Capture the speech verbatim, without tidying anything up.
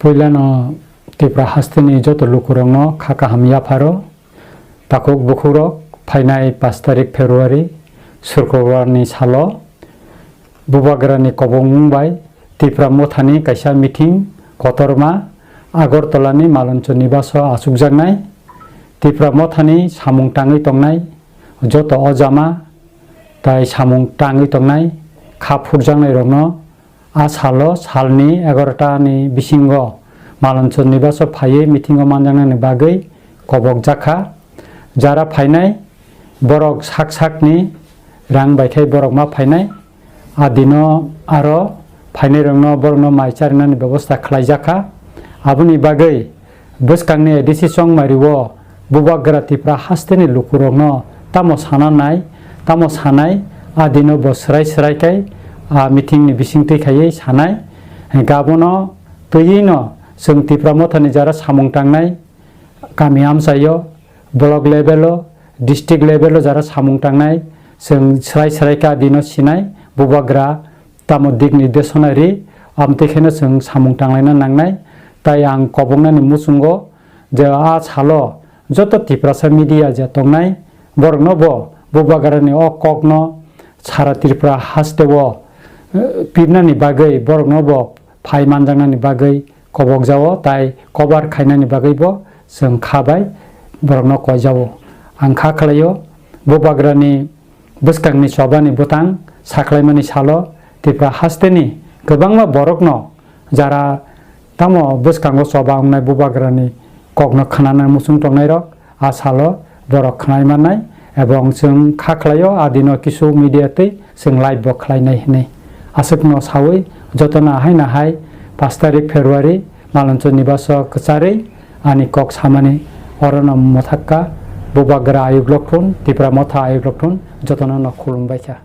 Puilano Tripura hasteni joto lukurokno kha kaham yapharo. Takhuk bukhukrok, phainai pash tarik February, Sukrobani salo Bubagrani kobongmung bai Tipra Mothani kaisa meeting kotorma Agartalani Maloncho Nibaso achukjaknai. Tipra Mothani samung tangwi tongnai joto ojama tai samung tangwi tongnai kha phurjaknairokno a salo salni egarota ni bisingo Maloncho Nibaso phaiwi meeting o manjaknani bagwi kobokjakha. Jara phainai borok sak sakni rang baithai borok ma phainai. A dino aro phainairokno borokno mai charinani bebosta khlaijakha. Aboni bagwi bwskangni A D C chongmari o Bubagra Tipra hasteni lukurokno tamo sana nai, tamo sanai, a dino bo swrai swrai khai a meeting ni bisingtwi khaiwi sanai. Gabono twiwi no chwng Tipra Mothani jara samung tangnai, kami amchaio, block level o, district level o jara samung tangnai, chwng swrai swrai kha dino sinai, Bubagra tamo dik nirdeshona ri, amtwi kheno chwng samung tanglaina nangnai. Tai ang koboknani muchungo je a salo joto Tiprasa media je tongnai, borokno bo Bubagrani o kokno sara Tripura hasteo, eh, pirnani bagwi borokno bo phai manjaknani bagwi kobokjao, tai kobar khainani bagwi bo chwng kha bai borokno koijao. Ang kha khlaio, Bubagrani bwskangni chobani bwtang sakhlaimani salo Tripura hasteni kwbangma borokno jara tamo bwskango choba wngnai Bubagrani kokno khwnana muchung tongnairok, a salo borok khwnai mannai, ebong chwng kha khlaio, a dino kisu media twi chwng live bo khlainai hinwi. Aswkno sawi jotono ahai nahai pash tarik February Maloncho Nibaso kwcharwi ani kok samani orono mwthakka. Bubagra ayuk lokthun, Tipra Motha ayuk lokthun, jotono no khulumbaikha.